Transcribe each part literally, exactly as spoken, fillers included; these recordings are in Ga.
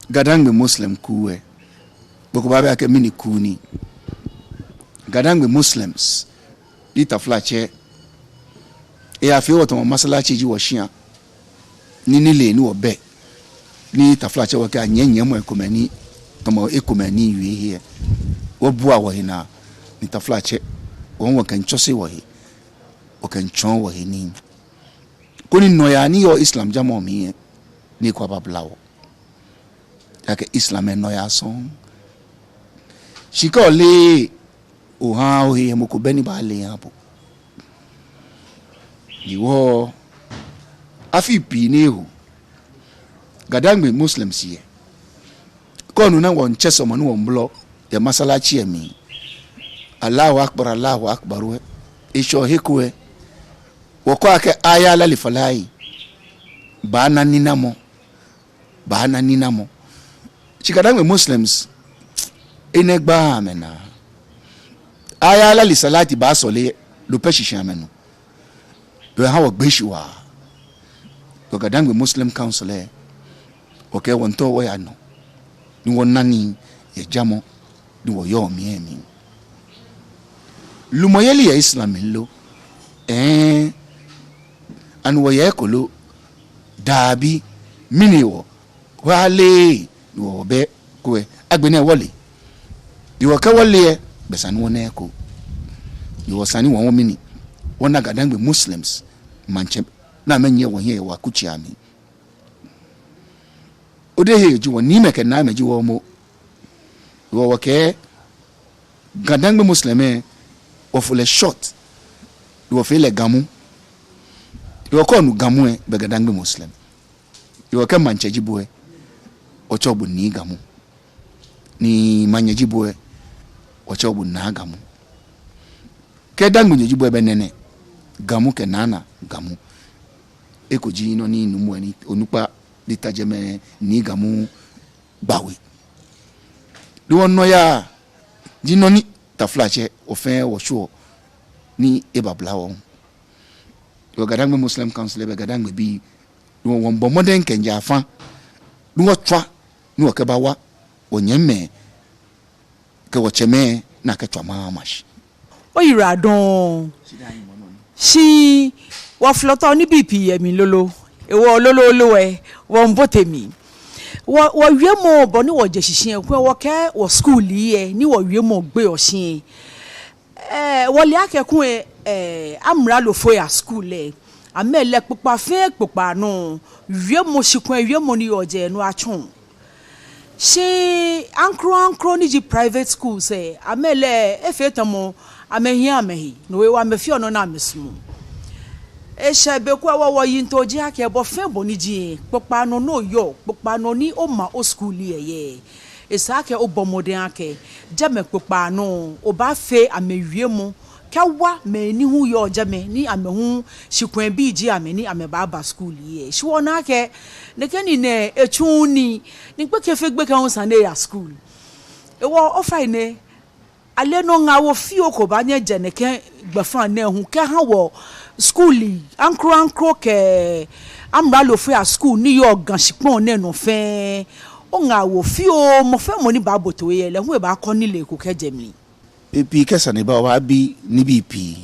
Gadangme Muslim kuu lɛ, mɔ ko baabi akɛ mɛni kuu ni. Gadangme Muslims, ni taflatsɛ, eyafee wɔ tamɔ masalachi ji wɔshia, ni nilee ni wɔbɛ, ni taflatsɛ wɔkɛ anyiɛnyiɛmɔ ekomɛi ni, tamɔ ekomɛi ni miwie hiɛ, wɔbua wɔhe naa, ni taflatsɛ, wɔ hu wɔkɛmiitsɔse wɔhe, wɔkɛmiitsɔɔ wɔhe nii, koni nɔyaa ni yɔɔ Islam jamɔ mli lɛ, ni eko ababla wɔ. Ejaakɛ Islam lɛ nɔyaa sɔŋŋ. Shi kɛ oleee, ohaaa ohe, mɔ ko bɛ ni baale eha bo. Ni wɔ, afii pii ni eho, Gadangme Muslims lɛ, kɛ onu ni wɔmiitsɛ sɔlemɔ ni wɔmiibolɔ yɛ masalachi lɛ mli, Allahu Akbar, Allahu Akbar lɛ, eshɛ he ko lɛ, wɔkɛɔ akɛ hayya alal falahi, baana ninamɔ, baana ninamɔ. Shi Gadangme Muslims, enɛ gbaaa amɛnaa. Hayya alas salati baasɔle, no pɛ shishi amɛnu. No ha wɔgbee shi waa. Wɔ Gadangme Muslim Council lɛ, wɔkɛɛ wɔmiitao wɔya nɔ, ni wɔna nii yɛ jamɔ ni wɔyɔɔ mli lɛ mli. Lumɔyeli yɛ Islam mli lo? Ɛɛ. Ani wɔyɛ eko lo? Dabi. Mɛni hewɔ? Wɔleee, ni wɔbɛ ko lɛ, agbɛnɛ wɔle. Ni wɔkɛ wɔle lɛ, belɛ esa ni wɔna eko. Ni wɔ esa ni wɔ hu mɛni, wɔna Gadangme Muslims maŋtsɛ, ni amɛnyiɛ wɔhiɛ yɛ wɔ akutsei amli. Odehei ji wɔ, niimɛi kɛ naamɛi ji wɔ momo. Wɔ wɔkɛɛ Gadangme Muslim lɛ, wɔfo lɛ short, ni wɔfee lɛ Gamu. Ni wɔ kɛ onu Gamu lɛ, belɛ Gadangme Muslim. Ni wɔ kɛ maŋtsɛ ji bo lɛ, wɔtsɛɔ bo Nii Gamu. Ni maŋnyɛ ji bo lɛ, wɔtsɛɔ bo Naa Gamu. Kɛ Dangmenyo ji bo lɛ, belɛ Nɛnɛ Gamu kɛ Nana Gamu. Eko ji nɔ ni numo lɛ ni onukpa ni ta jɛmɛ, Nii Gamu Gbawe. Ni wɔnɔyaa ji nɔ ni taflatsɛ, wɔ fɛɛ wɔshwieɔ ni ebabla wɔ. Wɔ Gadangme Muslim Council lɛ, belɛ Gadangme bii, ni wɔ, wɔmiibɔ mɔdɛŋ kɛmiijɛ afã, ni wɔtswa, ni wɔkɛbawa wɔnyɛmimɛi kɛ wɔtsɛmɛi ni akɛtswa maŋ lɛ shi. Oyiwaladɔŋŋ. Shi wɔflɔtɔ nibii pii yɛ mli lolo. Hewɔ lolo lolo lɛ, wɔmiibote mli. Wɔ, wɔwiemɔ, bɔ ni wɔje shishi lɛ, kulɛ wɔkɛɛ wɔ school lɛ, ni wɔwiemɔ gbeɔ shi lɛ, ɛɛ, wɔle akɛ kulɛ, ɛɛ, amralofoi a school lɛ, amɛ lɛ kpokpaa fɛɛ kpokpaa nɔ, wiemɔ, shikwɛɛ wiemɔ ni yɔɔ jɛi nɔ atsɔɔ. Shi aŋkroaŋkro ni ji private schools lɛ, amɛ lɛ efee tamɔ amɛhiɛ amɛhe, no hewɔ amɛfeɔ nɔ ni amɛsumɔɔ. Eshɛ be ko hewɔ wɔyiŋtoo ji akɛ bɔ fɛɛ bɔ ni ji lɛ, kpokpaa nɔ ni oyɔɔ, kpokpaa nɔ ni oma o school lɛ yɛ, esa akɛ obɔ mɔdɛŋ akɛ jɛmɛ kpokpaa nɔ obaafee amɛwiemɔ kɛwa mɛi ni hu yɔɔ jɛmɛ ni amɛ hu shikwɛɛbii ji amɛ ni amɛbaaba school lɛ. Shi wɔna akɛ nɛkɛ nii nɛɛ etsuuu nii, ni gbekɛ fɛɛ gbekɛ hu esa ni eya school. Hewɔ ofainɛ, ale nɔ ŋaawoo fioo ko baanyɛ ajɛ nɛkɛ gbɛfaŋ nɛɛ hu kɛha wɔ school aŋkroaŋkro kɛ amralofoi a school ni yɔɔ Ga shikpɔŋ nɛɛ nɔ fɛɛ. Oŋaawoo fioo, mɔ fɛɛ mɔ ni baabo toi lɛ, lɛ hu ebaakɔ nilee ko kɛjɛ mli. Bei pii kɛ sane ba, obaabi nibii pii.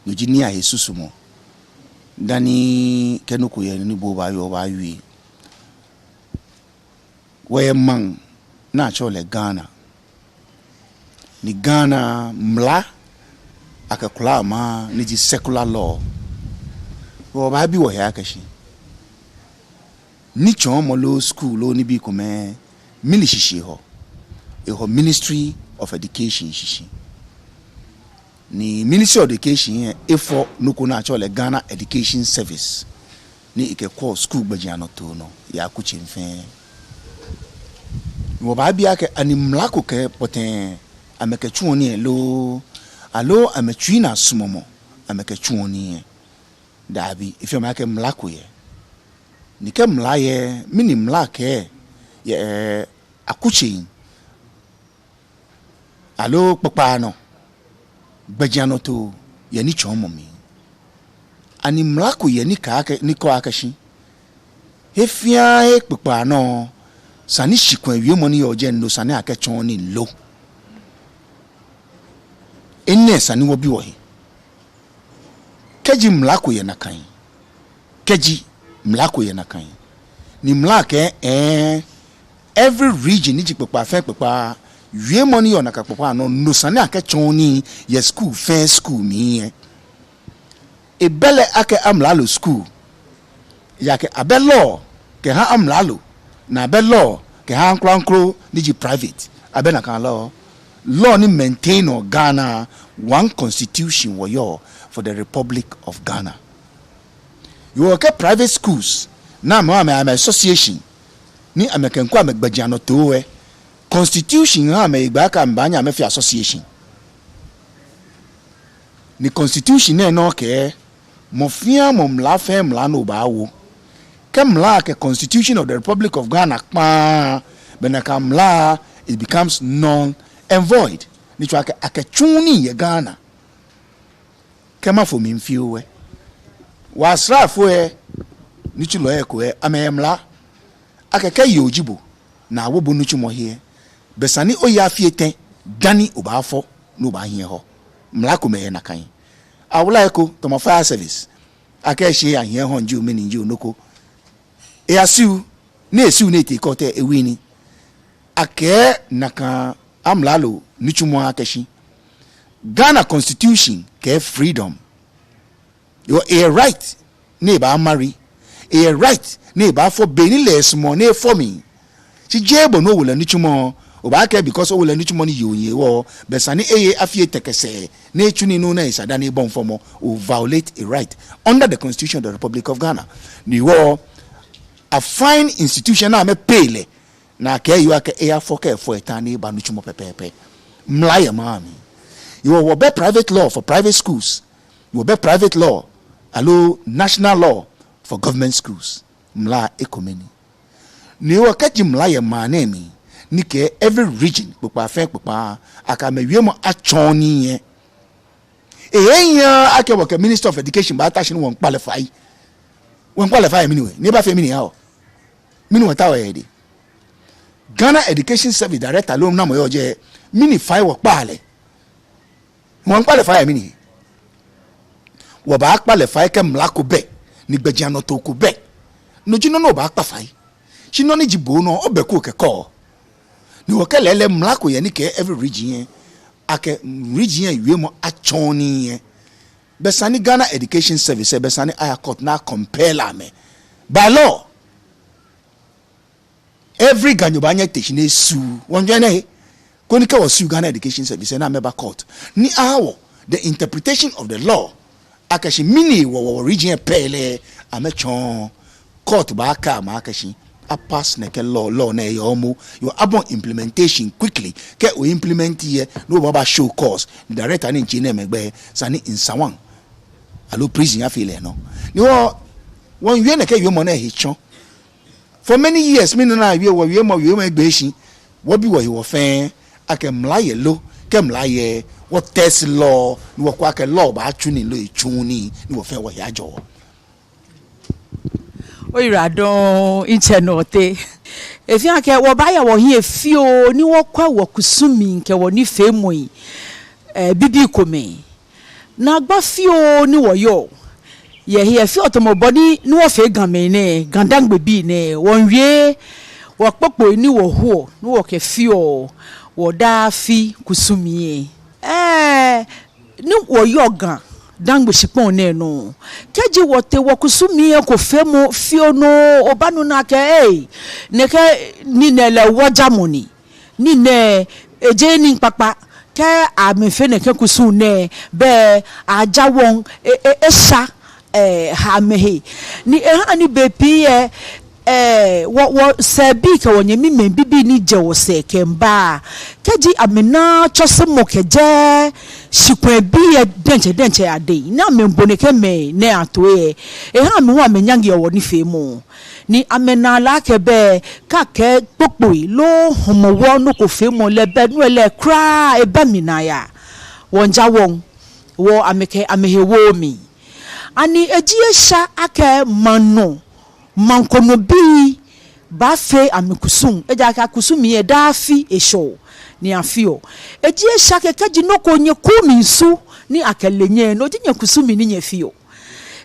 No ji nii ahe susumɔ. Dani kɛ nɔ ko yɛ ni bo obaawie, obaawie. Wɔyɛ maŋ ni atsɛɔ lɛ Ghana. Ni Ghana mla akɛkulaa maŋ ni ji secular law. Wɔbaabi wɔhe akɛ shi nitsɔɔmɔ loo school loo nibii komɛi, mɛni shishi ehɔ? Ehɔ Ministry of Education shishi. Ni Ministry of Education lɛ efɔ nɔ ko ni atsɛɔ lɛ Ghana Education Service, ni ekɛkwɛɔ school gbɛjianɔtoo nɔ yɛ akutsei fɛɛ. Ni wɔbaabi akɛ ani mla ko kɛɛ pɔtɛɛ amɛkɛtsuɔ nii lɛ loo, aloo amɛtsui naa suɔmɔ amɛkɛtsuɔ nii lɛ? Dabi, efeɔ mi akɛ mla ko yɛ. Ni kɛ mla yɛ, mɛni mla kɛɛ yɛ, ɛɛ, akutsei aloo kpokpaa nɔ gbɛjianɔtoo yɛ nitsɔɔmɔ mli? Ani mla ko yɛ ni kɛɔ akɛ, ni kɛɔ akɛ shi he fɛɛ he kpokpaa nɔ Esa ni shikpɔŋ wiemɔ ni yɔɔ jɛi, no esa ni akɛtsɔɔ nii lo? Enɛ esa ni wɔbi wɔhe. Kɛji mla ko yɛ nakai, kɛji mla ko yɛ nakai, ni mla kɛɛ, ɛɛ, every region ni ji kpokpaa fɛɛ kpokpaa, wiemɔ ni yɔɔ nakai kpokpaa nɔ, no esa ni akɛtsɔɔ nii yɛ school fɛɛ school mli lɛ, ebɛ lɛ akɛ amralo school, ejaakɛ abɛ law kɛha amralo, ni abɛ law kɛha ankorankoro ni ji private. Abɛ nakai law. Law ni maintain-ɔ Ghana, one constitution wɔyɔɔ for the Republic of Ghana. Hewɔ kɛ private schools, ni amɛ, amɛ, amɛ association, ni amɛkɛmiikwɛ amɛgbɛjianɔtoo lɛ, constitution ha amɛ hegbɛ akɛ amɛbaanyɛ amɛfee association. Ni constitution nɛɛ nɔŋŋ kɛɛ, mɔ fɛɛ mɔ mla fɛɛ mla ni obaawo, kɛ mla kɛ Constitution of the Republic of Ghana kpaaa, belɛ nakai mla, it becomes null and void. Ni tsɔɔ akɛ akɛtsuuu nii yɛ Ghana. Kɛ mafo mli fioo lɛ, wɔ asraafoi lɛ, nitsulɔi lɛ eko lɛ, amɛyɛ mla akɛ kɛ yoo ji bo ni awo bo nitsumɔ he lɛ, belɛ esa ni oye afii etɛ dani obaafɔ ni obaahiɛ hɔ. Mla komɛi yɛ nakai. Awula lɛ eko, tamɔ fire service, akɛɛ shi eyahiɛ hɔɔŋ jio, mɛni jio, nɔ ko. Eyasue, ni esue ni etee court lɛ, ewin. Akɛɛ nakai amralo nitsumɔ akɛ shi Ghana Constitution kɛɛ freedom. Hewɔ eyɛ right ni ebaamarry, eyɛ right ni ebaafɔ be ni lɛ esumɔɔ ni efɔ mli. Shi jeee bo ni owo lɛ nitsumɔ, obaakɛɛ because owo lɛ nitsumɔ ni yoo yɛ hewɔ, belɛ esa ni eye afii etɛ kɛ sɛɛ ni etsu nii nɔ ni esa dani ebɔi fɔmɔ. O-violate a right under the Constitution of the Republic of Ghana. Ni hewɔ a-fine institution ni amɛ-pay lɛ, ni akɛɛ yoo akɛ eyafɔ, kɛ efɔ eta ni eba nitsumɔ pɛpɛɛpɛ. Mla yɛ maŋ mli. Hewɔ wɔbɛ private law for private schools. Wɔbɛ private law aloo national law for government schools. Mla ekome ni. Ni hewɔ kɛji mla yɛ maŋ nɛɛ mli, ni kɛɛ every region, kpokpaa fɛɛ kpokpaa, akɛ amɛwiemɔ atsɔɔ nii lɛ, ehe hiaa akɛ wɔkɛ Minister of Education baata shi ni wɔmiikpa lɛ fai. Wɔmiikpa lɛ fai yɛ mɛni hewɔ? Ni ebafee mɛni eha wɔ? Mɛni wɔtaoɔ yɛ edɛŋ? Ghana Education Service Director loo namɔ yɔɔ jɛi, mɛni fai wɔkpaa lɛ? Wɔmiikpa lɛ fai yɛ mɛni? Wɔbaakpa lɛ fai kɛ mla ko bɛ, ni gbɛjianɔtoo ko bɛ. No ji nɔ ni obaakpa fai. Shi nɔ ni ji bo nɔ, obɛ ko kɛkɔ. Ni hewɔ kɛ lɛɛlɛŋ mla ko yɛ ni kɛɛ every region lɛ, akɛ region lɛ wiemɔ atsɔɔ nii lɛ, belɛ esa ni Ghana Education Service lɛ, belɛ esa ni aya court ni a-compel amɛ by law. Every Ganyo baanyɛ ete shi ni esue. Wɔmiijwɛŋ enɛ he. Koni kɛ wɔsue Ghana Education Service lɛ, ni amɛba court ni aha wɔ the interpretation of the law, akɛ shi mɛni hewɔ wɔ, wɔ region lɛ pɛ lɛ amɛtsɔɔɔ. Court baakɛɛ amɛ akɛ shi a-pass nɛkɛ law, law nɛɛ yɛ momo. Hewɔ abɔi implementation quickly. Kɛ o-implement lɛ, ni oba ba-show cause, director ni miitsi enɛɛmɛi gbɛi, esa ni Nsawam aloo prison afee lɛ nɔ. Ni wɔ, wɔmiiwie nɛkɛ wiemɔ nɛɛ he tsɔ. For many years, mɛi ni naawie wɔ wiemɔ, wiemɔ egbee shi, wɔbi wɔhe wɔ fɛɛ akɛ mla yɛ lo? Kɛ mla yɛ, wɔ-test law, ni wɔkwɛ akɛ law baatsu nii loo etsuuu nii, ni wɔ fɛɛ wɔhe ajɔ wɔ. Oyiwaladɔŋŋ, mitsɛ Nortey. Efeɔ akɛ wɔbaaya wɔhiɛ fioo ni wɔkwɛ wɔkusumii kɛ wɔnifeemɔi, eh, bibii komɛi. Naagba fioo ni wɔyɔɔ yɛ hiɛ fioo tamɔ bɔ ni, ni wɔfee Gamɛi nɛɛ, Ga-Dangme bii nɛɛ, wɔmiiwie wɔkpokpoi ni wɔhoɔ, ni wɔkɛfeɔ wɔdaa afi kusumii lɛ. Ɛɛ, ni wɔyɔɔ Ga-Dangme shikpɔŋ nɛɛ nɔ. Kɛji wɔtee wɔkusumii lɛ eko feemɔ fioo nɔ, obaanu akɛ, ei, nɛkɛ nii nɛɛ lɛ wɔŋjamɔ ni. Nii nɛɛ, ejeee nii kpakpa. Kɛ amɛfee nɛkɛ kusum nɛɛ, belɛ aja wɔŋ, e, e, esha, eh, ha amɛhe. Ni ehaa ni bei pii lɛ, eh, wɔ, wɔsɛɛbii kɛ wɔnyɛmimɛi bibii ni jɛ wɔsɛɛ kɛmiiba, kɛji amɛnaaa tsɔsemɔ kɛjɛ shikpɔŋ bii lɛ diɛŋtsɛ diɛŋtsɛ adɛŋ, ni amɛmiibo nɛkɛ mɛi nɛɛ atoi lɛ, ehaa amɛ hu amɛnyaŋeɔ wɔnifeemɔ. Ni amɛnaa lɛ akɛ belɛ, kɛ akɛɛ kpokpoi loo Hɔmɔwɔ nɔ ko feemɔ lɛ, belɛ nu lɛ kwraa ebɛ mli naa ya. Wɔŋja wɔŋ, hewɔ amɛkɛ amɛhe wooo mli. Ani eji esha akɛ maŋ nɔ, maŋ ko nɔ bii baafee amɛkusum, ejaakɛ kusum lɛ daa afi eshɛɔ ni afeɔ. Eji esha akɛ kɛji nɔ ko nyɛku mli su ni akɛle nyɛ, no ji nyɛkusum ni nyɛfeɔ.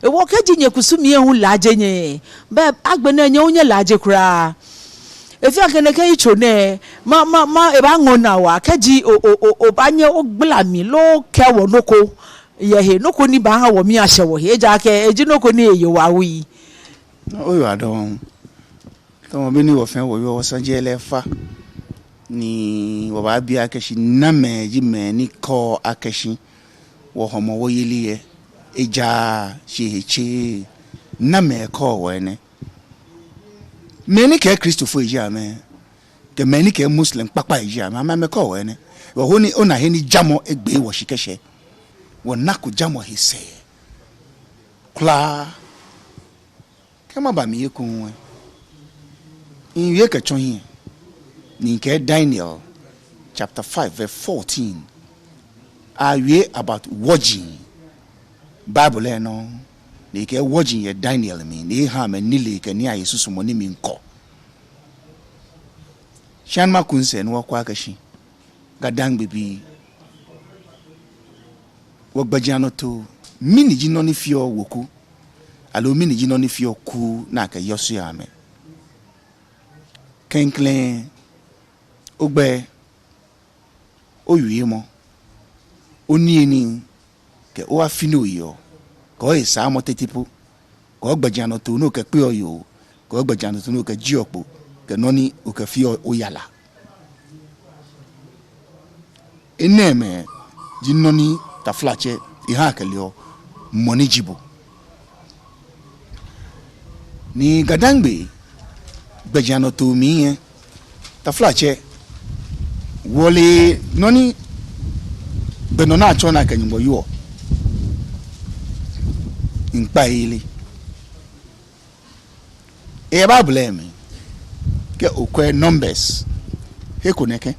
Hewɔ kɛji nyɛkusum lɛ hu laaje nyɛ, bɛ agbɛnɛ nyɛ hu nyɛlaaje kwraa. Efeɔ akɛ nɛkɛ yitso nɛɛ, ma, ma, ma, ebaaŋɔɔ naa waa, kɛji o, o, o, obaanyɛ ogbala mli loo okɛɛ wɔ nɔ ko yɛ he, nɔ ko ni baaha wɔmii ashɛ wɔhe, ejaakɛ eji nɔ ko ni eye wɔ awui. Oyiwaladɔŋŋ. Tamɔ bɔ ni wɔ fɛɛ wɔyɔɔ, wɔsaji lɛ fa. Ni wɔbaabi akɛ shi namɛi ji mɛi ni kɛɔ akɛ shi wɔ Hɔmɔwɔ yeli lɛ ejaaa shi ehe tseee. Namɛi kɛɔ wɔ enɛ? Mɛi ni kɛɛ Kristofoi ji amɛ, kɛ mɛi ni kɛɛ Muslim kpakpai ji amɛ, amɛ, amɛkɛɔ wɔ enɛ. Wɔ hu ni ona he ni jamɔ egbe wɔshi kɛshɛ. Wɔnako jamɔ he sɛɛ kwraa. Kɛ maba mli ekoŋŋ lɛ, miwie kɛtsɔ hiɛ, ni mikɛɛ Daniel chapter five verse fourteen. Awie about wɔji. Bible lɛ nɔ, ni ekɛɛ wɔji yɛ Daniel mli, ni eha amɛ nilee kɛ nii ahe susumɔ ni miikɔ. Shi ani maku misɛɛ ni wɔkwɛ akɛ shi GaDangme bii, wɔgbɛjianɔtoo, mɛni ji nɔ ni feɔ weku, aloo mɛni ji nɔ ni feɔ kuu ni akɛyɔseɔ amɛ? Klɛŋklɛŋ, ogbɛi, owiemɔ, oniyenii, kɛ oafi ni oyeɔ, kɛ ohesaamɔ tete po, kɛ ogbɛjianɔtoo ni okɛkpeɔ yoo, kɛ ogbɛjianɔtoo ni okɛjieɔ kpo, kɛ nɔ ni okɛfeɔ oyara. Enɛɛmɛi ji nɔ ni, taflatsɛ, ehaa akɛleɔ mɔ ni ji bo. Ni GaDangme gbɛjianɔtoo mli lɛ, taflatsɛ, wɔle nɔ ni gbɛ nɔ ni atsɛɔ ni akɛ Nyɔŋmɔ wieɔ, ŋkpai yeli. Eyɛ Bible lɛ mli. Kɛ okwɛ Numbers, he ko nɛkɛ.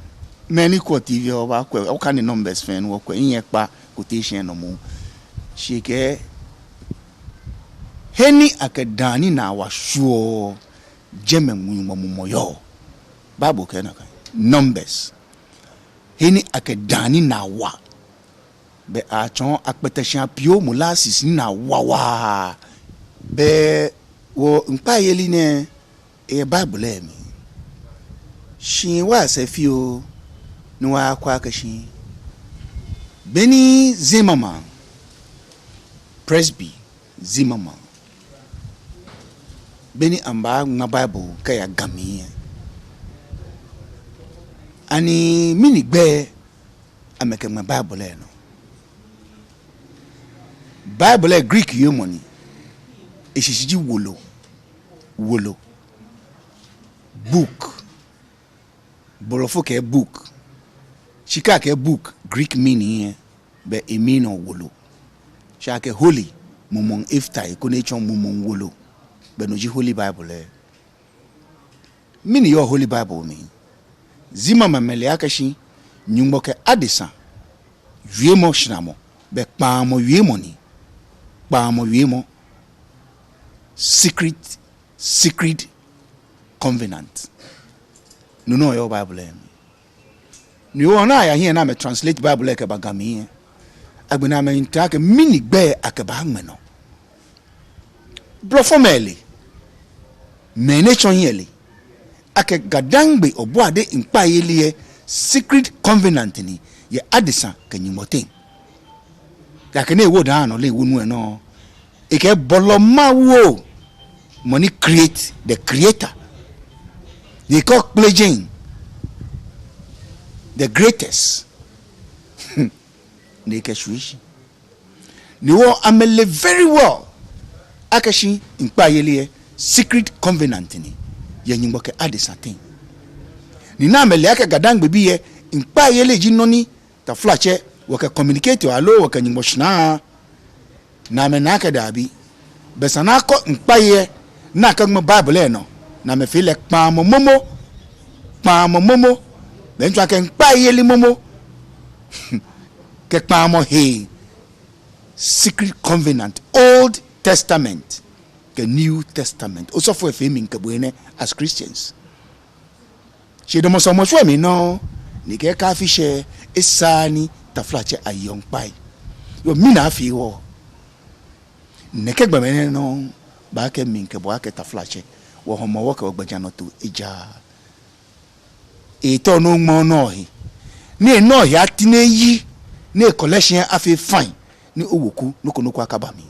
Mɛi ni kwɛɔ T V lɛ, wɔbaakwɛ, wɔkane Numbers fɛɛ ni wɔkwɛ. Mihiɛ kpa quotation lɛ nɔ moŋ. Shi ekɛɛ, he ni akɛ dãa ni naa wa shwieɔ, jɛmɛ Nyɔŋmɔ mumɔ yɔɔ. Bible kɛɛ nakai. Numbers. He ni akɛ dãa ni naa wa. Bɛ atsɔɔ akpɛtɛshia pio, molasses ni naa wa waa. Bɛ wɔ ŋkpai yeli nɛɛ, eyɛ Bible lɛ mli. Shi wɔya sɛɛ fioo ni wɔyakwɛ akɛ shi, beni Zimmerman, Presby Zimmerman, beni amɛbaŋma Bible kɛya Ga mli lɛ, ani mɛni gbɛi amɛkɛŋmɛ Bible lɛ nɔ? Bible lɛ, Greek wiemɔ ni, eshishi ji wolo. Wolo. Book. Blɔfo kɛɛ book. Shi kɛ akɛɛ book, Greek meaning lɛ, bɛ e-mean-ɔ wolo. Shi akɛ holy, mumɔŋ ifta, koni etsɔɔ mumɔŋ wolo. Bɛ no ji Holy Bible lɛ. Mɛni yɔɔ Holy Bible mli? Zimmerman, amɛle akɛ shi Nyɔŋmɔ kɛ adesa wiemɔ shramɔ, bɛ kpaŋmɔ wiemɔ ni. Kpaŋmɔ wiemɔ. Secret, secret covenant. No nɔŋŋ yɔɔ Bible lɛ mli. Ni wɔna aya hiɛ ni amɛ-translate Bible lɛ kɛba Ga mli lɛ, agbɛnɛ amɛmiitao akɛ mɛni gbɛi akɛbaaŋmɛ nɔ. Blɔfomɛi le, mɛi ni tsɔɔ hiɛ le, akɛ Ga-Dangme Ɔbɔade ŋkpai yeli lɛ secret covenant ni yɛ adesa kɛ Nyɔŋmɔ teŋ. Ejaakɛ ni ewo daa nɔ lɛ, ewo nu lɛ nɔ. Ekɛɛ bɔlɔ Mawu, mɔ ni create, the creator. Ni ekɛɛ okplejeŋ, the greatest. Ni ekɛshwie shi. Ni wɔ amɛle very well akɛ shi ŋkpai yeli lɛ secret covenant ni yɛ Nyɔŋmɔ kɛ adesa teŋ. Ni ni amɛle akɛ Ga-Dangme bii lɛ ŋkpai yeli ji nɔ ni taflatsɛ, wɔkɛ communicate-ɔ aloo wɔkɛ Nyɔŋmɔ shraa. Ni amɛna akɛ dabi. Bɛ esa ni akɔ ŋkpai lɛ ni akɛŋmɛ Bible lɛ nɔ. Ni amɛfee lɛ kpaŋmɔ momo. Kpaŋmɔ momo. Bɛ miitsɔɔ akɛ ŋkpai yeli momo kɛ kpaŋmɔ hee. Secret covenant, Old Testament. kɛ New Testament. Osɔfo lɛ fee mi mikɛ bo enɛ as Christians. Shi edamɔ sɔlemɔtsu lɛ mli nɔŋŋ, ni ekɛɛ kaafi shɛ, esaaa ni taflatsɛ ayeɔ ŋkpai. Yoo, mina afee wɔ. Nɛkɛ gbɔmɛi nɛɛ nɔŋŋ baakɛɛ mi mikɛ bo akɛ taflatsɛ, wɔ Hɔmɔwɔ kɛ wɔ gbɛjianɔtoo ejaaa. Etɔ nɔ ŋmɔ nɔ he. Ni enɔ he ati ni eyi, ni e-collection afee fine, ni oweku nɔ ko nɔ ko akaba mli.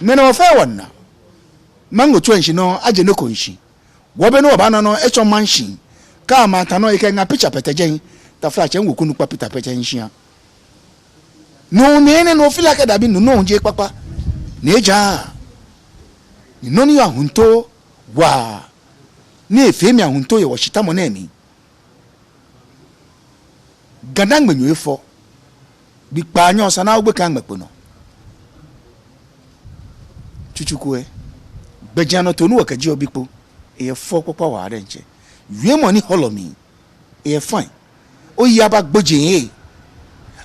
Ŋmɛnɛ wɔ fɛɛ wɔna. Maŋ otsu lɛ shishi nɔŋŋ, ajɛ nɔ ko shishi. Wɔ be ni wɔbaana nɔŋŋ, etsɔ maŋ shishi. Kɛ amɛta nɔŋŋ, ekɛ ŋa picture pɛtɛ jɛi. Taflatsɛ, miweku nukpa picture pɛtɛ shishi. No nɛɛ nɛ, no feel like dabi no, no jeee kpakpa. Ni ejaaa. Ni nɔ ni yɔɔ ahuntoo waa. Ni efee mi ahuntoo yɛ wɔshitamɔ nɛɛ mli. GaDangme nyɔɔŋ efɔ. Gbi kpaanyɔ esa ni awo gbekɛ aŋmɛ kpo nɔ. Tsutsu ko lɛ, gbɛjianɔtoo ni wɔkɛjieɔ bi kpo, eyɛ fɛo kpakpa waa diɛŋtsɛ. Wiemɔ ni hɔlɔ mli, eyɛ fine. Oyi aba gbɔjee ee.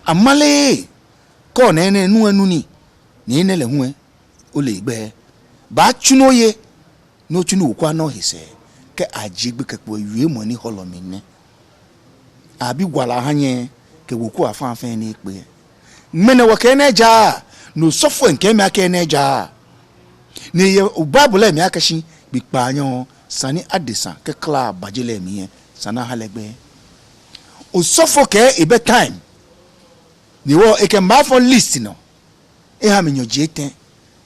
Amale ee. Kɛ onaa enɛ, nu enu nii. Ni enɛ lɛ hu lɛ, ole egbɛi. Baatsu ni oye, ni otsu ni okwɛ nɔ he sɛɛ, kɛ ajie gbekɛ kpo lɛ, wiemɔ ni hɔlɔ mli nɛ. Abi wala aha nyɛ, kɛ weku afã fɛɛ ni ekpe. Ŋmɛnɛ wɔkɛɛ enɛ ejaaa, ni osɔfo lɛ miikɛɛ mi akɛ enɛ ejaaa. Ni eyɛ o-Bible lɛ mli akɛshi, gbi kpaanyɔ, esa ni adesa kɛ kla ba je lɛ mli lɛ, esa ni aha lɛ gbɛi. Osɔfo kɛɛ ebɛ time. Ni wɔ, ekɛɛ mafɔ list nɔ. Eha mi nyɔji etɛ.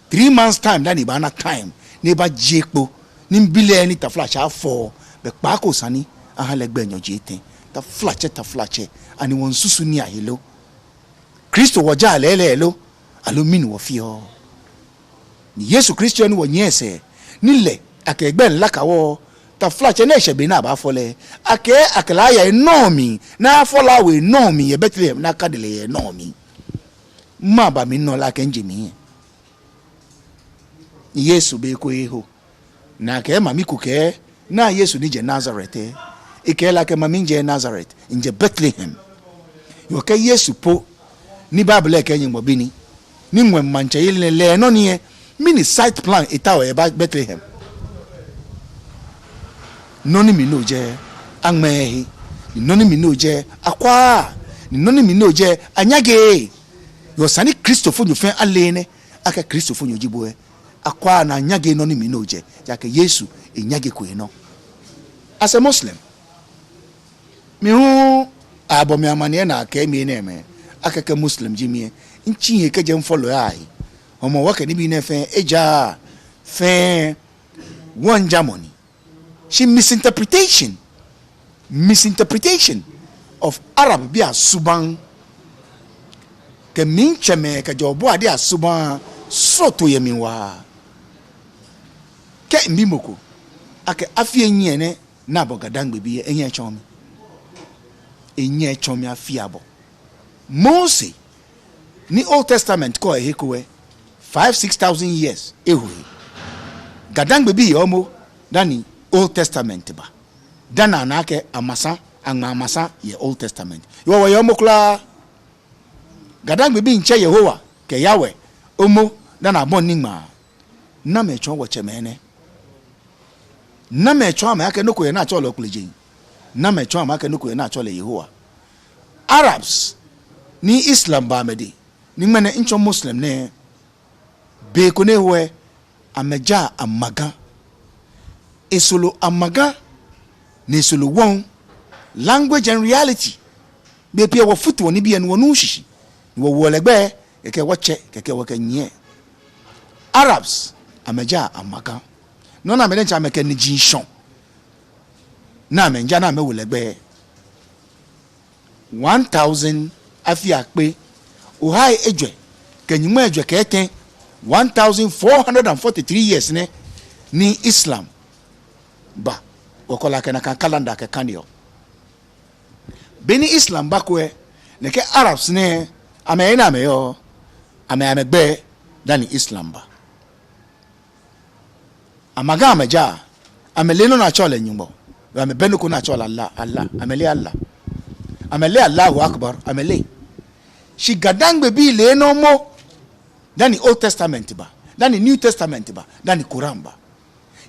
Three months time dani ebaana time ni ebajie kpo. Ni mibi lɛ ni taflatsɛ afɔ. Be kpaako esa ni aha lɛ gbɛi nyɔji etɛ. Taflatsɛ, taflatsɛ. Ani wɔmiisusu nii ahe lo? Kristo wɔjaa lɛɛlɛŋ lo? Aloo mɛni wɔfeɔ? Ni Yesu Kristo ni wɔnyiɛ esɛɛ, ni lɛ akɛ egbɛi miilaka wɔ, taflatsɛ, ni eshɛ be ni abaafɔ lɛ, akɛ akɛ lɛ aya enɔ mli, ni afɔ lɛ awo enɔ mli yɛ Bethlehem, ni akadi lɛ yɛ enɔ mli. Maba mli nɔ lɛ akɛ mije mli. Yesu be ko eho. Ni akɛɛ mami ko kɛɛ, naa Yesu ni jɛ Nazareth lɛ. Ekɛɛ lɛ akɛ mami, mijɛɛɛ Nazareth, mijɛ Bethlehem. Yoo, kɛ Yesu po, ni Bible lɛ kɛɛ Nyɔŋmɔ bi ni, ni ŋwɛi maŋtsɛyeli lɛ, lɛ enɔ ni yɛ, mɛni site plan etaoɔ eba Bethlehem? Nɔ ni mli ni ojɛ, aŋmɛɛ he. Ni nɔ ni mli ni ojɛ, akwaaa. Ni nɔ ni mli ni ojɛ, anyaŋeee. Yoo, esa ni Kristofonyo fɛɛ ale enɛ, akɛ Kristofonyo ji bo lɛ, akwaaa ni anyaŋeee nɔ ni mli ni ojɛ, ejaakɛ Yesu enyaŋeko enɔ. As a Muslim, mi hu abɔ mi amaniɛ ni akɛɛ mi enɛɛmɛi, akɛ kɛ Muslim ji mi lɛ, mitsi he kɛjɛ mifɔlɔi ahe. Hɔmɔwɔ kɛ nibii nɛɛ fɛɛ, ejaaa fɛɛ, wɔŋjamɔ ni. Shi misinterpretation, misinterpretation of Arabbii asubaŋ, kɛ mitsɛmɛi kɛjɛ Ɔbɔade asubaŋ, srɔto yɛ mli waa. Kɛ mibi mɔ ko akɛ afii enyiɛ nɛ ni abɔ GaDangmebii lɛ, enyɛŋ etsɔɔ mi. Enyɛŋ etsɔɔ mi afii abɔ. Mose, ni Old Testament kɔɔ ehe ko lɛ, five, six thousand years eho he. GaDangmebii yɛ momo dani Old Testament ba. Dani ana akɛ amɛsa, aŋma amɛsa yɛ Old Testament. Yoo, wɔyɛ momo kwraa. GaDangmebii miitsɛ Yehowa kɛ Yahweh momo dani abɔi niŋmaa. Namɛi tsɔɔ wɔtsɛmɛi nɛ? Namɛi tsɔɔ amɛ akɛ nɔ ko yɛ ni atsɛɔ lɛ Okplejeŋ? Namɛi tsɔɔ amɛ akɛ nɔ ko yɛ ni atsɛɔ lɛ Yehowa? Arabs, ni Islam ba amɛdɛŋ, ni ŋmɛnɛ mitsɔ Muslim nɛɛ, be ko ni eho lɛ, amɛjaa amaga. Esoro amaga, ni esoro wɔŋ. Language and reality. Bei pii lɛ wɔfutuɔ nibii lɛ ni wɔnuuu shishi, ni wɔwoɔ lɛ gbɛi, kɛkɛ wɔtsɛ, kɛkɛ wɔkɛnyiɛ. Arabs, amɛjaa amaga. Nɔ ni amɛ diɛŋtsɛ amɛkɛ niji shɔ, ni amɛmiija ni amɛwo lɛ gbɛi. One thousand, afii akpe, ohai ejwɛ kɛ nyɔŋmai ejwɛ kɛ etɛ, one thousand four hundred and forty-three years nɛ, ni Islam ba, wɔkɛɔ lɛ akɛ nakai calendar kɛkaneɔ. Beni Islam bako lɛ, nɛkɛ Arabs nɛɛ, amɛyɛ he ni amɛyɔɔ, amɛ amɛgbɛi dani Islam ba. Amaga amɛjaa, amɛleee nɔ ni atsɛɔ lɛ Nyɔŋmɔ, amɛbɛ nɔ ko ni atsɛɔ lɛ Allah, Allah, amɛleee Allah. Amɛleee Allahu Akbar, amɛleee. Shi GaDangmebii le enɔ momo dani Old Testament ba. Dani New Testament ba, dani Quran ba.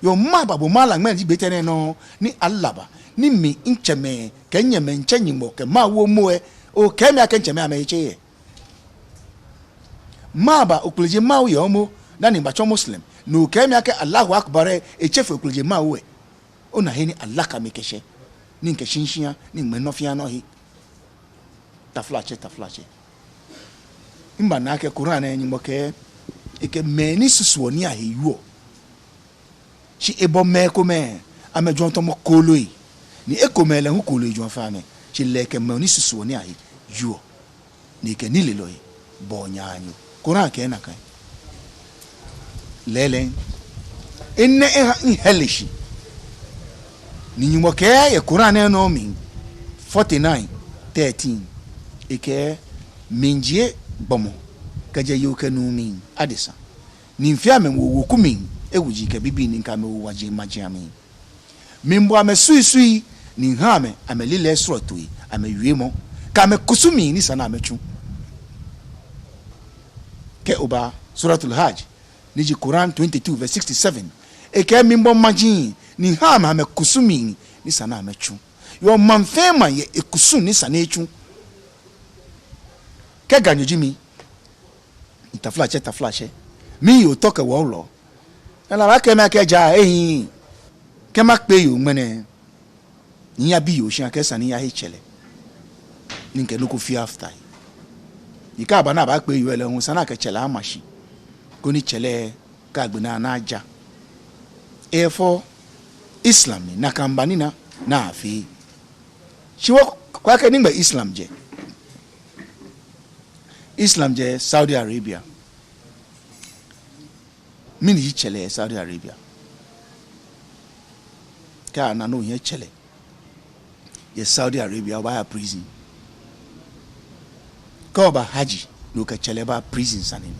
Yoo, mɛɛba bo mala ŋmɛnɛ ji gbɛ tɛŋŋ nɔ ni Allah ba, ni mi mitsɛmɛi kɛ minyɛmɛi mitsɛ Nyɔŋmɔ kɛ mawu momo lɛ, okɛɛ mi akɛ mitsɛmɛi amɛhe tse yɛ? Mɛɛba okpleje mawu yɛ momo, dani mibatsɔ Muslim, ni okɛɛ mi akɛ Allahu Akbar lɛ, etse fe okpleje mawu lɛ? Ona he ni Allah kɛ mi kɛshɛ, ni mikɛ shishi ya, ni miŋmɛ nɔ fɛɛ nɔ he. Taflatsɛ, taflatsɛ. Mibana akɛ Quran lɛ Nyɔŋmɔ kɛɛ, ekɛ mɛi ni susuɔ nii ahe wieɔ. Shi ebɔ mɛi komɛi, amɛjwɛŋɔ tamɔ kooloi. Ni ekomɛi lɛ hu kooloi jwɛŋɔ fe amɛ. Shi lɛ ekɛ mɛi ni susuɔ nii ahe wieɔ. Ni ekɛ nilelɔi bɔɔ naanyo. Quran kɛɛ nakai. Lɛɛlɛŋ, enɛ eha mihɛle shi. Ni Nyɔŋmɔ kɛɛ yɛ Quran lɛ nɔ mli, forty-nine thirteen, ekɛɛ, mijie gbɔmɔ kɛjɛ yoo kɛ nuu mli, adesa. Ni mifee amɛ miwo weku mli, ewuji kɛ bibii, ni mikɛ amɛ wo wɔji maji amli. Mibɔ amɛ sui sui, ni miha amɛ amɛlilɛi srɔtoi, amɛwiemɔ, kɛ amɛkusumii ni sa ni amɛtsu. Kɛ oba Suratul Hajj, ni ji Quran twenty-two verse sixty-seven, ekɛɛ mibɔ maji, ni miha amɛ amɛkusumii ni sa ni amɛtsu. Yoo, maŋ fɛɛ maŋ yɛ ekusum ni sa ni etsu. Kɛ Ganyo ji mi, taflatsɛ, taflatsɛ, miyoo tɔ kɛ wɔwlɔ. Ni lɛ abaakɛɛ mi akɛ ja ehiii. Kɛ makpee yoo ŋmɛnɛ, ni miyabi yoo shi akɛ esa ni miyahe tsɛlɛ, ni mikɛ nɔ ko afee after he. Ni kɛ aba ni abaakpee yoo lɛ hu, esa ni akɛ tsɛlɛ ama shi, koni tsɛlɛ kɛ agbe naa ni aja. Efɔɔ Islam mli, nakai mba ni ana ni afee. Shi wɔkwɛ akɛ nɛgbɛ Islam jɛ. Islam jɛ Saudi Arabia. Mɛni ji tsɛlɛ yɛ Saudi Arabia? Kɛ ana ni ohiɛ tsɛlɛ yɛ Saudi Arabia, obaaya prison. Kɛ oba Hajj ni okɛ tsɛlɛ ba, prison sane ni.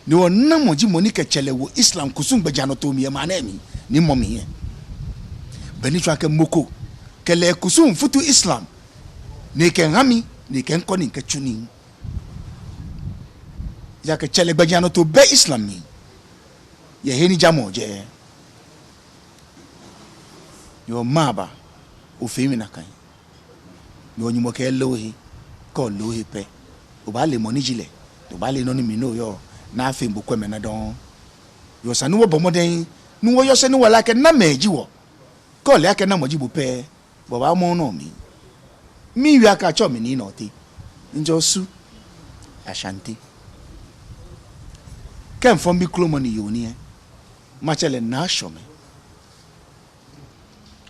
Ni wɔnamɔ ji mɔ ni kɛ tsɛlɛ wo Islam kusum gbɛjianɔtoo mli yɛ maŋ nɛɛ mli, ni mɔ mli yɛ. Bɛ ni tsɔɔ akɛ mɔ ko kɛ lɛ kusum futu Islam, ni ekɛha mi, ni ekɛɛ mikɔ ni mikɛtsu nii. Ejaakɛ tsɛlɛ gbɛjianɔtoo bɛ Islam mli yɛ he ni jamɔ jɛ. Yoo, mɛɛba ofee mi nakai? Yoo, Nyɔŋmɔ kɛɛ lɛ ohe, kɛ ole ohe pɛ, obaale mɔ ni ji lɛ, obaale nɔ ni mli ni oyɔɔ, ni afee bo kwɛmɔ naa dɔŋŋ. Yoo, esa ni wɔbɔ mɔdɛŋ ni wɔyɔse ni wɔle akɛ namɛi ji wɔ. Kɛ ole akɛ namɔ ji bo pɛ, bo obaamɔ nɔ mli. Miwie akɛ atsɛɔ mi Nii Nɔɔte. Mijɛ Osu, Ashanti. Kɛ mifɔ mibi kromɔ ni yoo ni lɛ, matsɛ lɛ Naa Shɔmɛ.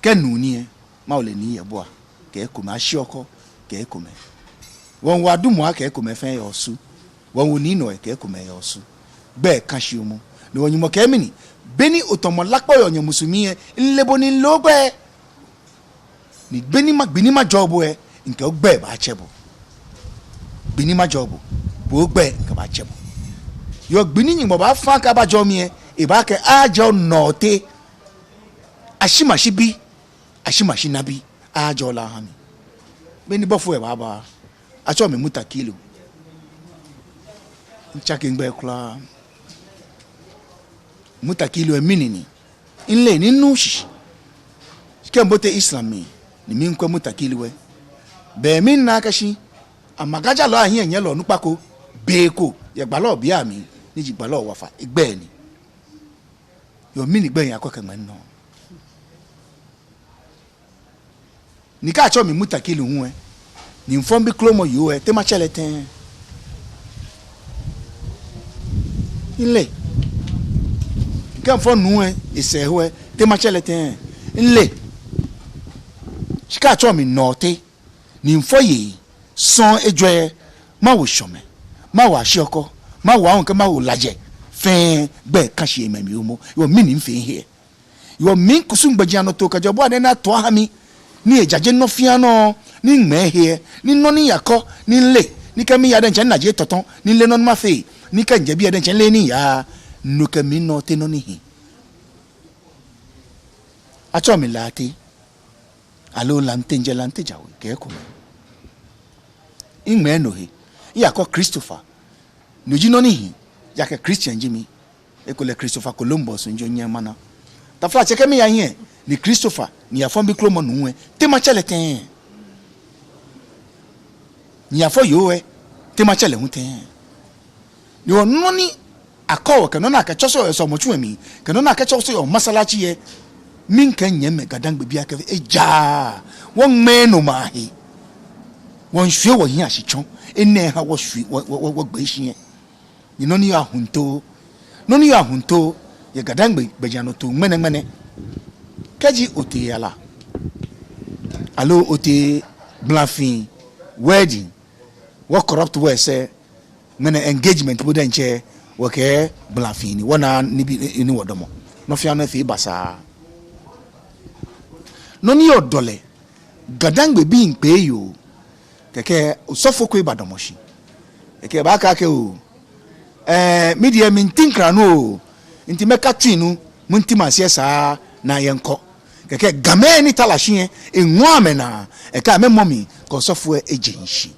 Kɛ nuu ni lɛ, mawo lɛ Nii Yeboah, kɛ ekomɛi Ashiɔkɔ, kɛ ekomɛi. Wɔwo Adumua kɛ ekomɛi fɛɛ yɛ Osu. Wɔwo Nii Nɔɔye kɛ ekomɛi yɛ Osu. Gbɛi ka shi momo. Ni wɔ Nyɔŋmɔ kɛɛ mi ni, beni otamɔ lakpa yɛ onyɛ musu mli lɛ, mile bo ni mile ogbɛi. Ni gbi ni ma, gbi ni majɔɔ bo lɛ, mikɛ ogbɛi baatsɛ bo. Gbi ni majɔɔ bo, bo ogbɛi mikɛbaatsɛ bo. Yoo, gbi ni Nyɔŋmɔ baafã akɛ abajɔɔ mi lɛ, ebaakɛɛ ajɔɔ Nɔɔte. Ashimashi bi, ashimashi nabi, ajɔɔ lɛ aha mi. Beni bɔfo lɛ baaba, atsɛɔ mi Mutakilu. Mitsake migbɛi kwraa. Mutakilu lɛ mɛni ni? Mile ni minuuu shishi. Kɛ mibote Islam mli, ni miikwɛ Mutakilu lɛ, be ni mina akɛ shi amagajalɔi ahiɛnyiɛlɔ onukpa ko, be ko yɛ gbalɔ bii amli, ni ji gbalɔ Wafa, egbɛi ni. Yoo, mɛni gbɛi akɔ kɛ ŋmɛnɛ nɔ? Ni kɛ atsɛɔ mi Mutakilu hu lɛ, ni mifɔ mibi kromɔ yoo lɛ, te matsɛ lɛ tɛŋŋ? Mile. Kɛ mifɔ nuu lɛ, esɛɛ hu lɛ, te matsɛ lɛ tɛŋŋ? Mile. Shi kɛ atsɛɔ mi Nɔɔte, ni mifɔ yei sɔŋŋ ejwɛ, mawo Shɔmɛ, mawo Ashiɔkɔ, mawo Ahun kɛ mawo Lajɛ, fɛɛ gbɛi ka shi yɛ mimli momo. Yoo, mɛni mifee mihe? Yoo, mikusum gbɛjianɔtoo kɛjɛ bɔ ni ana ato aha mi, ni ejaje nɔ fɛɛ nɔ, ni miŋmɛɛ he lɛ, ni nɔ ni miyakɔ, ni mile, ni kɛ miya diɛŋtsɛ minaa je tɔtɔ, ni mile nɔ ni mafee, ni kɛ mijɛ biɛ diɛŋtsɛ mile he ni miyaa, no kɛ mi Nɔɔte nɔ ni hi. Atsɛɔ mi Laate, aloo Lante, mijɛ Lante Jawe kɛ ekomɛi. Miŋmɛɛ no he, miyakɔ Christopher, no ji nɔ ni hi, Ejaakɛ Christian ji mi. Ekolɛ Christopher Columbus njo nyɛ mana. Taflatsɛ, kɛ miya hiɛ ni Christopher ni yafɔ mibi kromɔ nuu lɛ, te matsɛ lɛ tɛŋŋ? Ni yafɔ yoo lɛ, te matsɛ lɛ hu tɛŋŋ? Ni wɔ nɔ ni akɔ wɔ kɛ nɔ ni akɛtsɔseɔ yɛ sɔlemɔtsu lɛ mli, kɛ nɔ ni akɛtsɔseɔ yɛ masalachi lɛ, miikɛɛ nyɛmimɛi Ga-Dangme bii akɛ ejaaa, wɔŋmɛɛ no ma he. Wɔmiishwie wɔhiɛ ashi tsɔ. Enɛ ha wɔshwie, wɔ, wɔ, wɔ, wɔgbee shi lɛ. Ni nɔ ni yɔɔ ahuntoo, nɔ ni yɔɔ ahuntoo yɛ Ga-Dangme gbɛjianɔtoo ŋmɛnɛŋmɛnɛ. Kɛji otee yara, aloo otee blafii wedding, wɔ corrupt wɔ sɛɛ, ŋmɛnɛ engagement po diɛŋtsɛ, wɔkɛɛ blafii ni, wɔnaaa nibii ni wɔdamɔ. Nɔ fɛɛ nɔ efee basaa. Nɔ ni yɔɔ dɔlɛ, Ga-Dangme bi miikpee yoo, kɛkɛ osɔfo ko ebadamɔ shi. Kɛkɛ ebaakɛɛ akɛ oo, ɛɛ, mi diɛŋ minti ŋkra nu oo, nti mɛka tsui nu, minti maŋ shi lɛ saa ni yɛŋkɔ. Kɛkɛ Gamɛi ni ta la shi lɛ, eŋɔɔ amɛnaa, ekɛɛ amɛmɔ mli, kɛ osɔfo lɛ eje shishi.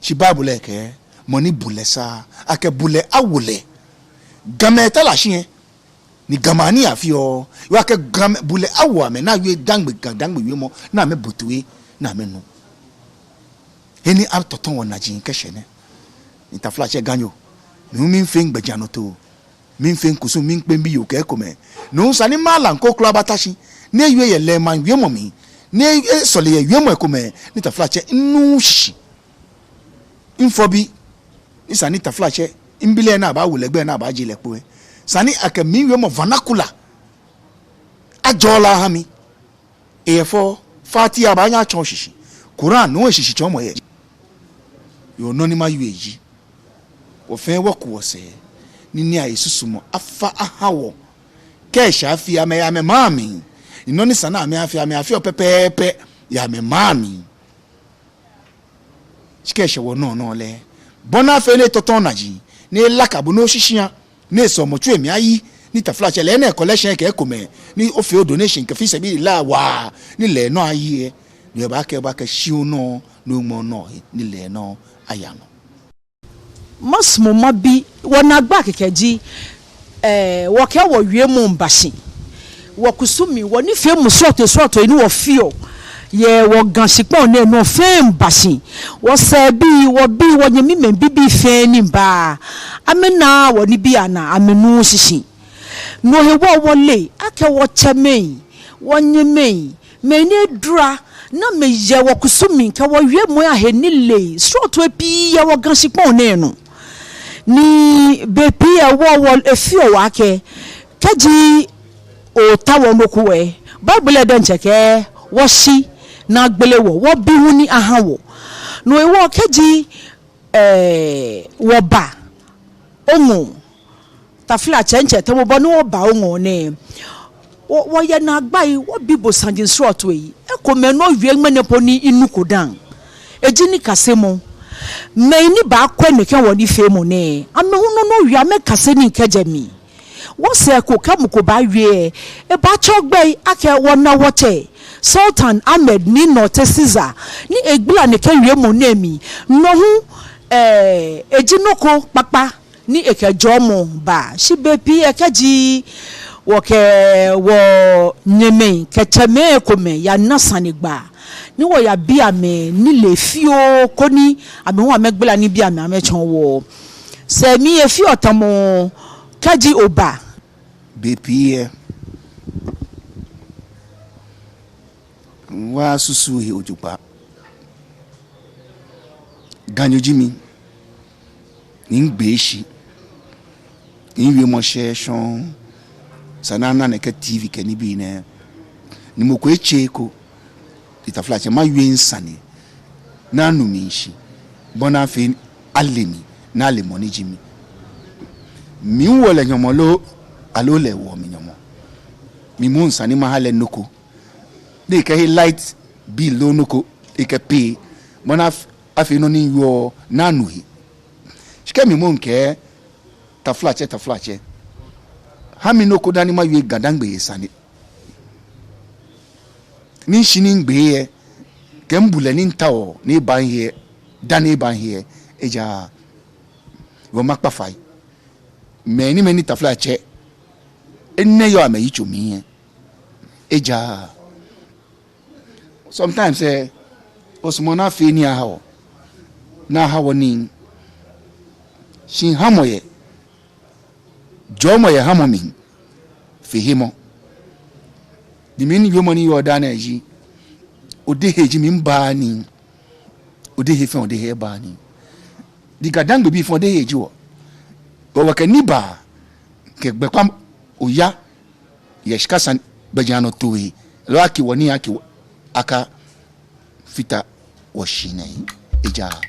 Shi Bible lɛ kɛɛ, mɔ ni bulɛ sa, akɛ bulɛ awo lɛ. Gamɛi ta la shi lɛ, ni Gamɛi anii afeɔ, yoo, akɛ Gamɛi bulɛ awo amɛ ni awie Dangme, Ga-Dangme wiemɔ, ni amɛbo toi, ni amɛnu. He ni atɔtɔ wɔnaji kɛshɛ nɛ. Ni taflatsɛ Ganyo, mi hu miifee migbɛjianɔtoo, miifee mikusum, miikpee mibiyoo kɛ ekomɛi. No hu esa ni malam ko kwraa bata shi, ni ewie yɛ lɛ maŋ wiemɔ mli, ni esɔle yɛ wiemɔ ekomɛi, ni taflatsɛ minu shishi. Mifɔ bi, ni esa ni taflatsɛ, mibi lɛ ni abaawo lɛ gbɛi ni abaajie lɛ kpo lɛ, esa ni akɛ miwiemɔ vernacular ajɔɔ lɛ aha mi. Eyɛ fɛo, Fatiha abaanyɛ atsɔɔ shishi. Quran, no hu eshishitsɔɔmɔ yɛ. Yoo, nɔ ni mawie ji, wɔ fɛɛ wɔku wɔsɛɛ, ni nii ayi susumɔ afa aha wɔ. Kɛ eshɛ afi, amɛyɛ amɛmaŋ mli. Ni nɔ ni esa ni amɛfee, amɛfeɔ pɛpɛɛpɛ yɛ amɛmaŋ mli. Shi kɛ eshɛ wɔnɔ nɔ lɛ, bɔ ni afee ni etɔtɔ onaji, ni elaka bo ni oshi shia, ni esɔlemɔtsu lɛ mli ayi, ni taflatsɛ lɛ nɛɛ collection kɛ ekomɛi, ni ofee o donation kɛ fi sabilillah waa, ni lɛ nɔ ayi lɛ, ni ebaakɛɛ, ebaakɛɛ shi onɔ, ni oŋmɛ onɔ he, ni lɛ nɔ aya nɔ. Masumɔ mabi, wɔnaagba kɛkɛ ji, ɛɛ, wɔkɛ wɔwiemɔ miiba shi. Wɔkusumii, wɔnifeemɔ srɔtoi srɔtoi ni wɔfeɔ yɛ wɔ Ga shikpɔŋ nɛɛ nɔ fɛɛ miiba shi. Wɔsɛɛbii, wɔbii, wɔnyɛmimɛi bibii fɛɛ ni miiba, amɛna wɔnibii anaa, amɛnu shishi. No hewɔ wɔle akɛ wɔtsɛmɛi, wɔnyɛmɛi, mɛi ni edara, ni amɛyɛ wɔkusumii kɛ wɔwiemɔi ahe nilee srɔtoi pii yɛ wɔ Ga shikpɔŋ nɛɛ nɔ. Ni bei pii lɛ wɔ, wɔ efeɔ wɔ akɛ, kɛji otaoɔ nɔ ko lɛ, Bible lɛ diɛŋtsɛ kɛɛ wɔshi ni agbele wɔ, wɔbi hu ni aha wɔ. No hewɔ kɛji, ɛɛ, wɔba oŋɔɔ, taflatsɛ, ntsɛ tamɔ bɔ ni wɔba oŋɔɔ nɛɛ, wɔ, wɔyɛ naagbai, wɔbi bo saji srɔtoi. Ekomɛi ni owie ŋmɛnɛ po ni minuko dã, eji nikasemɔ. Mɛi ni baakwɛ nɛkɛ wɔnifeemɔ nɛɛ, amɛ hu nɔ ni owie amɛkase nii kɛjɛ mli. Wɔsɛɛ ko kɛ mɔ ko baawie lɛ, ebaatsɛ ogbɛi akɛ wɔna wɔtsɛ Sultan Ahmed Nii Nortey Caesar ni egbala nɛkɛ wiemɔ nɛɛ mli. No hu, ɛɛ, eji nɔ ko kpakpa ni ekɛ jɔɔmɔ baa. Shi bei pii lɛ kɛji wɔkɛ wɔnyɛmɛi kɛ tsɛmɛi komɛi yana sanegbaa, ni wɔyabi amɛ nilee fioo koni amɛ hu amɛgbala nibii amli amɛtsɔɔ wɔ. Sɛɛ mli efeɔ tamɔ kɛji oba. Bei pii lɛ, wɔsusuuu he jogbaŋŋ. Ganyo ji mi, ni migbee shi, ni miwiemɔ shɛɛɛ shɔŋŋ. Esa ni ana nɛkɛ T V kɛ nibii nɛɛ, ni mɔ ko etse eko. Ni taflatsɛ, mawie misane ni anu mi shishi, bɔ ni afee ale mi, ni ale mɔ ni ji mi. Miwoɔ lɛ nyɔmɔ lo, aloo lɛ ewoɔ mi nyɔmɔ? Mi moŋ esa ni maha lɛ nɔ ko, ni ekɛhe light bill loo nɔ ko ekɛpay, bɔ ni af-, afee nɔ ni miwieɔ ni anu he. Shi kɛ mi moŋ mikɛɛ, taflatsɛ, taflatsɛ, ha mi nɔ ko dani mawie Ga-Dangme he sane, ni mishi ni migbee lɛ, kɛ mibulɛ ni mitaoɔ ni eba mihe lɛ, dani eba mihe lɛ, ejaaa. Wɔmiikpa fai. Mɛi ni, mɛi ni taflatsɛ, enɛ yɔɔ amɛyitso mli lɛ, ejaaa. Sometimes lɛ, osumɔɔ ni afee nii aha wɔ, ni aha wɔ nii. Shi hamɔ yɛ, jɔɔmɔ yɛ hamɔ mli fe hemɔ. Ni miwiemɔ ni yɔɔ daa nɛɛ ji, odehe ji mli baa nii. Odehe fɛɛ odehe baa nii. Ni GaDangme bii fɛɛ odehe ji wɔ. Wɔ wɔkɛ nibaa kɛ gbɛkpamɔ oya yɛ shika sane gbɛjianɔtoo he. Loo akɛ wɔ nii akɛ wɔ, akafata wɔshihilɛ he. Ejaaa.